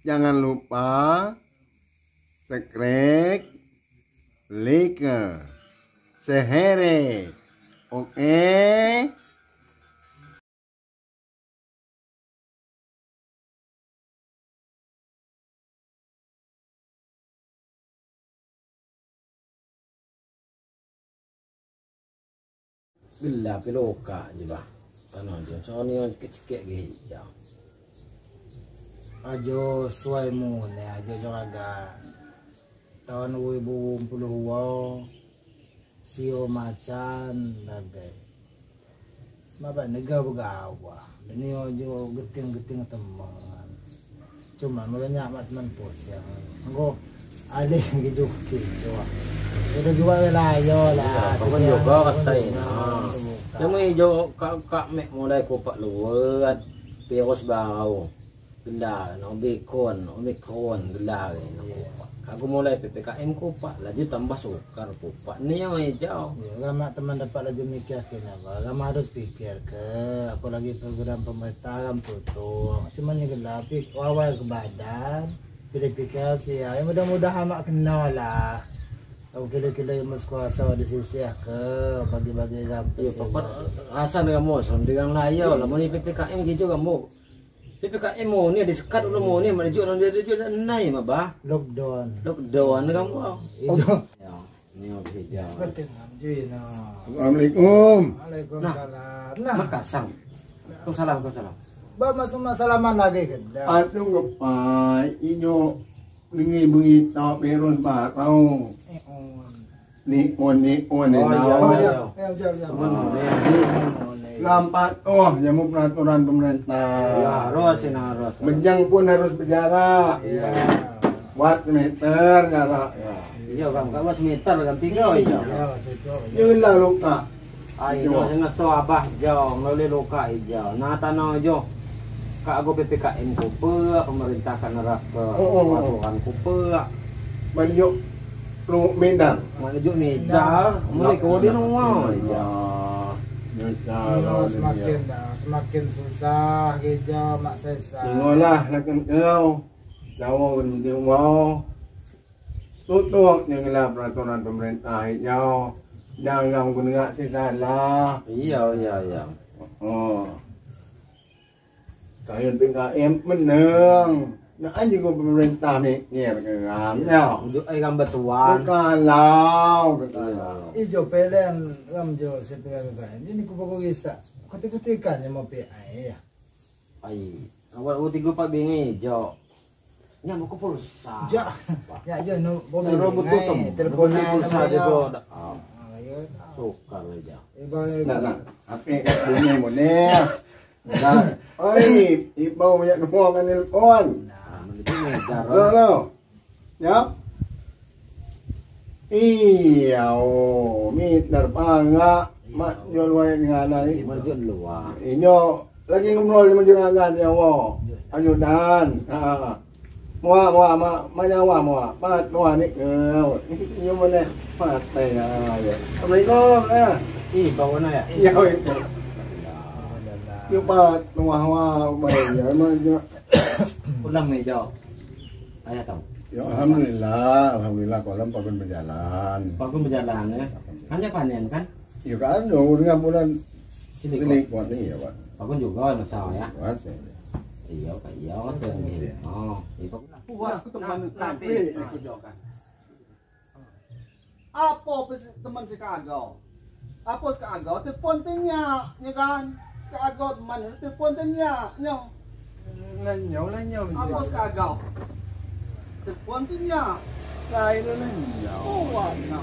Jangan lupa subscribe, like, share. Oke. Gelap loka je bah. Tanah je. So ni sikit-sikit ge hijau. Ajo suai mu ne ajo joraga. Tahun 2022 sio macan bagai. Maba nega begawa. Ini ajo geting-geting teman. Cuma mulanya mat teman pusing. Sungguh alih gitu gitu. Itu juga wilayah lah. Kau juga kata ini. Yang hijau kak mek mulai kupak luar, virus baru, gelar, omikron, omikron gelar ni. Aku mulai PPKM kupak, laju tambah sukar kupak. Ni yang hijau. Ya, ramai teman dapat laju mikir kenapa? Ramai harus pikir ke, apalagi program pemerintah ram tutup. Cuma ni gelar, awal ke badan, pilih-pikir sih. Ya, mudah-mudahan mak kenal lah. Aku kira-kira yang kuasa di sisi ke bagi-bagi rapi. Ya, papat rasa dengan mu, dengan layo lah. Muni PPKM gitu kamu. PPKM mu ni disekat dulu mu ni, mana jual dia jual naik mah bah. Lockdown. Lockdown kamu. Itu. Ya, ni habis hijau. Seperti ngamji no. Assalamualaikum. Waalaikumsalam. Nah, Makassar. Kau salam, kau salam. Ba masuk salaman lagi ke? Aduh kepai inyo bengi-bengi tak meron barau. Ni on ni on ni oh, ya. Lampat oh jamu peraturan pemerintah. Ya harus ini harus. Menjang pun harus berjarak. Iya. Buat meter jarak. Iya bang, kau buat semeter kan tiga iya. Iya lah luka. Ayo sing so abah jauh melalui luka hijau. Nah tanah jo. Kak aku PPKM kupe, pemerintah kan nerap ke peraturan kupe. Banyak lu Medan. Mana juk Medan, mulai kau dia nongol. Ya. Semakin dah, semakin susah kerja mak sesa. Tengoklah nak kau. Jauh ni mau. Tutup janganlah peraturan pemerintah hijau. Jangan guna salah. Iya iya iya. Oh. Kalian PKM menang. Nah, juga pemerintah mikir ke ramnya. Ujuk ai gambar tuan. Kalau ijo pelen ramjo sepegang. Ini ku pokok isa. Ketik-ketikan yang mau PI ya. Ai, awal u 3 4 bingi jo. Nya mau ku pulsa. Ja. Ya jo no boleh telepon pulsa jo. Ah. Sukar aja. Nah, nah. HP kat bunyi boleh. Nah, oi, ibu banyak nuang kan telepon. Lo lo, ya, iya, oh, meter pangga, mak jual luar dengan anak. Jual luar. Inyo lagi ngobrol sama juragan ya, wo, ajudan, ha, mua mua ma ma nyawa mua, ma mua ni, inyo mana, mati ya, ya. Assalamualaikum, ya. Ih, bawa na ya. Iya, itu. Yo pa nuah wah, ya, ma ulang nih jauh. Ayah tahu. Ya alhamdulillah, alhamdulillah kolam pakun berjalan. Pakun berjalan ya. Hanya panen kan? Iya kan, dengan bulan silikon nih ya pak. Pakun juga masalah ya. Iya pak, iya kan nih. Oh, iya pak. Puas aku teman kafe. Apa teman si kagau? Apa si kagau? Telepon tanya, ya kan? Si kagau teman telepon tanya, nyo. Lanyau, lanyau. Apa sekagau? Telepon tanya. Lain lanyau. Oh, wah, no.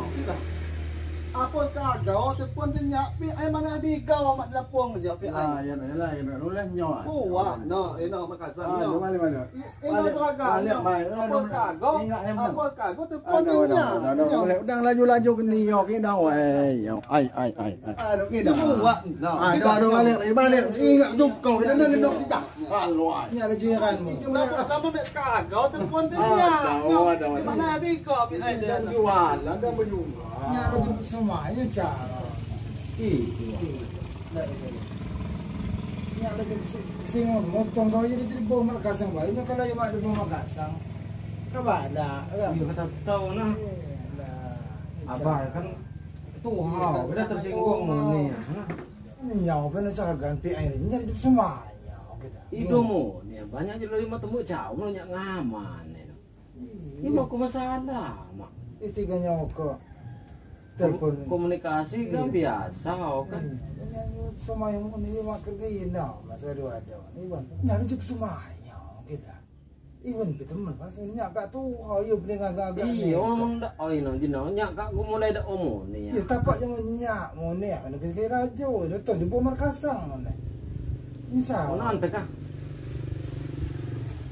Apa sekagau? Telepon tanya. Pi ai mana bigau mak lapung je pi ai. Lain, lain, lanyau. Oh, wah, no, ino makasam no. Mana mana. Ino kagau. Apa sekagau? Apa sekagau? Telepon tanya. Udah laju-laju ke ni yo ke dah ai ai ai ai. Aduh, ke dah. Wah, no. Aduh, balik, balik. Ingat juga kita nak kena tidak. Haloi. Ni ada jiran mu. Lama mek kagau telepon tanya. Mana bigau pi ai dan jual, ada berjual. Ni ada semuanya cara. Ih. Ni ada tersinggung motong kau jadi di bawah Makassar bae. Ini kalau mak di bawah Makassar. Kebala. Iya kata tahu nah. Abah kan tuh udah tersinggung nih. Nyawa pun cara ganti air ini jadi semua. Itu mu nih banyak jadi lima temu jauh mu nyak ngaman nih. Ini mau ke masalah mak. Itu nyawa ke telepon. Komunikasi kan biasa kan. Semua yang ini mak kerja nah masa dua ada. Ini bang nyari jadi semua kita. Iwan teman pas ini nyak kak tuh ayo beli agak-agak. Iya omong dak oi no jino nyak kak ku mulai dak omong nih. Ya tapak jangan nyak mau nih kan kira jauh itu di bawah Makassar nih. Ini cah. Oh nanti kah?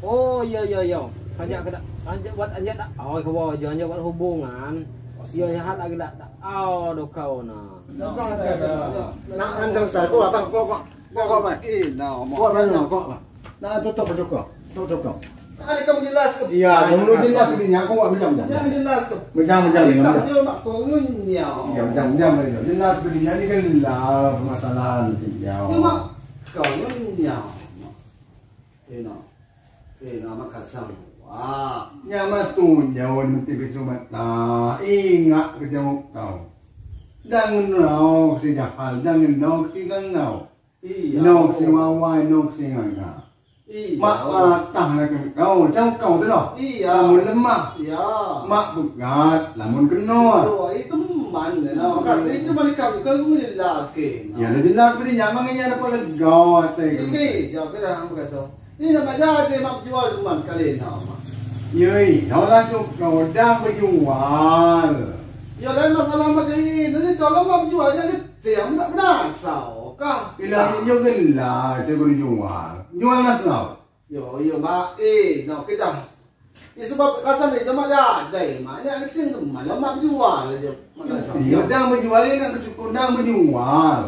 Oh iya iya iya. Anjak ke anjak buat anjak dak. Oh ke bawah jangan buat hubungan. Iya ya hal lagi dak. Oh do kau nah. Nak anjang saya kok kok kok kok kok. Eh nah kok kok kok. Nah tutup cukup. Tutup. Ada kamu jelas ke? Iya, kamu jelas ini aku enggak macam-macam. Yang jelas ke? Macam-macam ini. Tak dia nak kongunnya. Iya, macam-macam ini. Jelas begini ini kan lah permasalahan ya. Dia mak kongunnya. Eh no Makassar. Wah, ya mas tunya won mesti besumat. Nah, ingat ke jauh kau. Jangan nau si jahal, jangan nau si gangau. Iya. Nau si wawai, nau si ngangau. Iya. Mak matah lah kau, jauh kau tu dah. Iya. Lamun lemah. Iya. Mak bukat, lamun kena. Itu man, nah. Makasih itu balik kami kalau jelas ke. Ya, jelas beri nyaman ini ada pada lega. Okey, jauh ke dah makasih. Ini nak jadi mak jual teman sekali nah. Yei, kau lah tu kau dah berjual. Ya lain masalah macam ini, ni kalau mak jual jangan tiap nak berasa. Kah? Bila ini gelah, saya boleh jual. Jual lah selalu. Yo, yo mak, eh, nak kita. Ini sebab kasar ni cuma ada, mak ni ada tinggal malam mak jual aja. Iya, dah berjual ni nak cukup dah berjual.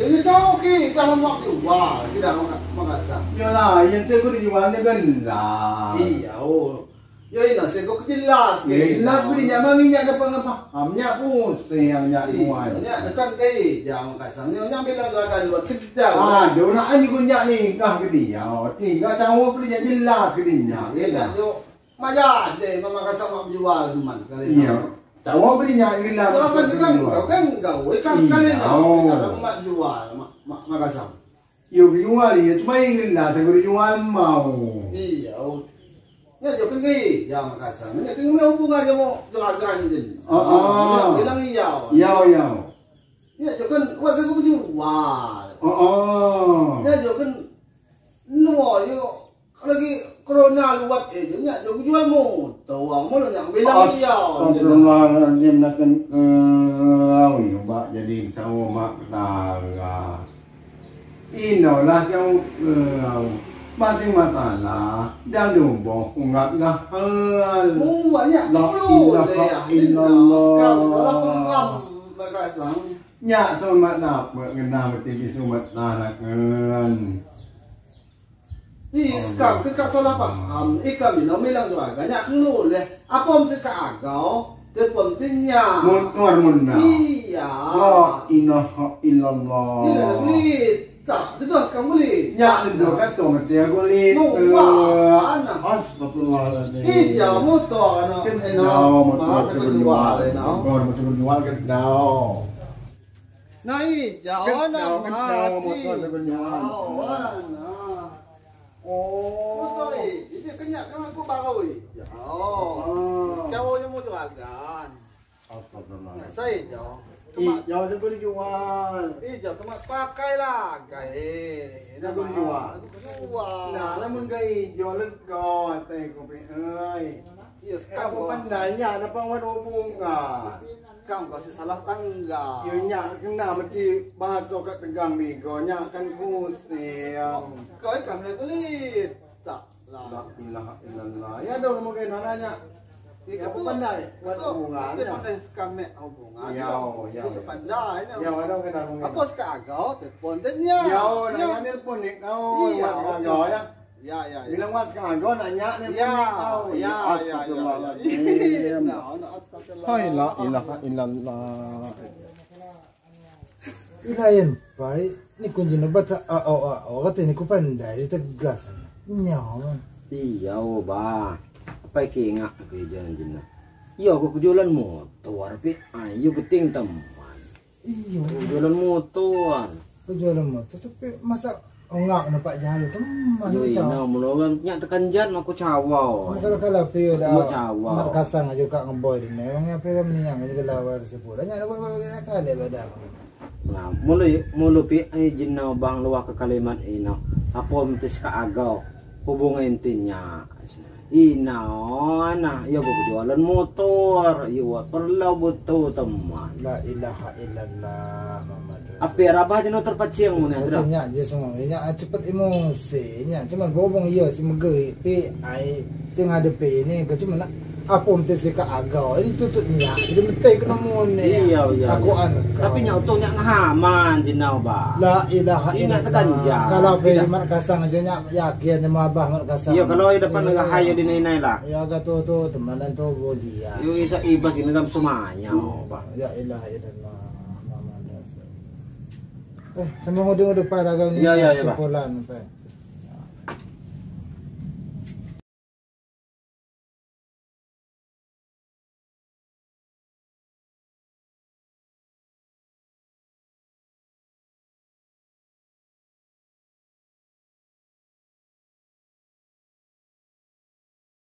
Ini tahu okey kalau mak jual, tidak mak kasar. Yalah, yang saya boleh jual ni gelah. Iya, oh. Ya ini saya kok jelas. Jelas boleh jangan minyak dapat apa? Amnya pusing yang nyak muai. Nyak dekat kai jangan kasar. Nyak nyak bilang akan buat kedau. Ah, dia nak anjing kunyak ni kah ke dia. Tinggal tahu boleh jelas ke dia. Ya, yo maya deh mama kasar mak jual teman sekali. Iya. Tahu boleh nyak jelas. Kasar kan kau kan kau ikan sekali nak. Kalau mak jual mak mak kasar. Yo jual ya cuma ingin lah saya boleh jual mau. Iya. Ya, jo kengki, ya Makassar. Ini kengki hubungan jo mau jeragan ni. Oh, bilang iya. Iya, iya. Ya, jo kan wah saya ku jual. Oh. Ya, jo kan nuo jo lagi corona luat eh jo nya jo jual motor, wang mo nya bilang iya. Astagfirullahalazim nak kan kau bak jadi tahu mak tara. Inolah jauh masing masalah dan lumboh ungap lah hal. Banyak perlu la illallah. Nyak somat nak kena mesti bisumat nak kan. Ni sekam ke kak salah faham. Ikam ni bilang juga nyak kena leh. Apa mesti kak agau? Terpentingnya. Motor munna. Iya. La ilaha illallah. Ni dah beli. Tak, itu kamu boleh. Nyak itu kan tu mesti aku boleh. Astagfirullahaladzim. Iya, motor kan. Kenal motor jual, motor jual kenal. Nah, iya, kenal motor jual. Oh, motor ini kenyak kan aku baru. Ya. Kau yang mau jual kan? Astagfirullah. Saya jauh. Iya, saya boleh jual. Iya, cuma pakai lah, gai. Saya boleh jual. Jual. Nah, namun gai jual lega, teh kopi, oi. Iya, kamu pandainya, ada pangwan hubungan. Kamu kasih salah tangga. Iya, nyak kena mesti bahasa kat tegang bigo, nyak kan pusing. Kau ikan boleh beli. Tak lah. La ilaha illallah. Ya, dah mungkin nanya. Ya, aku pandai buat hubungan. Kita pandai sekame hubungan. Ya, ya. Kita pandai. Ya, ada kena hubungan. Apa sekagau telefon tanya. Ya, nanya telefon ni kau. Iya, kau ya. Ya, ya, ya. Bilang wat sekagau nanya telefon ni kau. Ya, ya, ya. La ilaha illallah. Ilain baik. Ni kunci nobat oh kata ni ku pandai tegas. Nyaman. Iya bah. Apa ki ngak ke jalan jina. Iya aku jualan motor tapi ayo keting teman. Iya. Jualan motor. Aku jualan motor tapi masa ngak nampak jalan teman. Yo ina mulo nyak tekan jan aku cawau. Kalau kalau pio dah. Mau cawau. Mat kasang aja kak ngeboy ni. Memang apa yang ni yang aja lawa kesepulan. Nyak nak kali badak. Nah, mulu pi ai jinau bang luah ke kalimat ina. Apa mesti ka agau hubungan intinya. Ina nah ya aku jualan motor, ya perlu butuh teman. La ilaha illallah Muhammad. Apa rabah jeno terpacing mun ya. Nyak je semua. Nyak cepat emosi nyak cuman bobong iya si mege pi ai sing ngadepi ni ke cuma nak apa mesti si ka agau. Ini tutut nyak. Jadi mesti kena mun ni. Iya iya. Aku an. Tapi nyak untung nyak ngahaman jinau ba. La ilaha illallah. Kalau pe mat kasang aja nyak yakin ni abah mat kasang. Iya kalau depan hayo di nai lah. Ya aga tu tu temanan tu bodia. Yo isa ibas ini dalam semuanya ba. Ya ilaha illallah Muhammad Rasul. Sama ngode-ngode pada kau ni. Ya ya ya. Sepolan.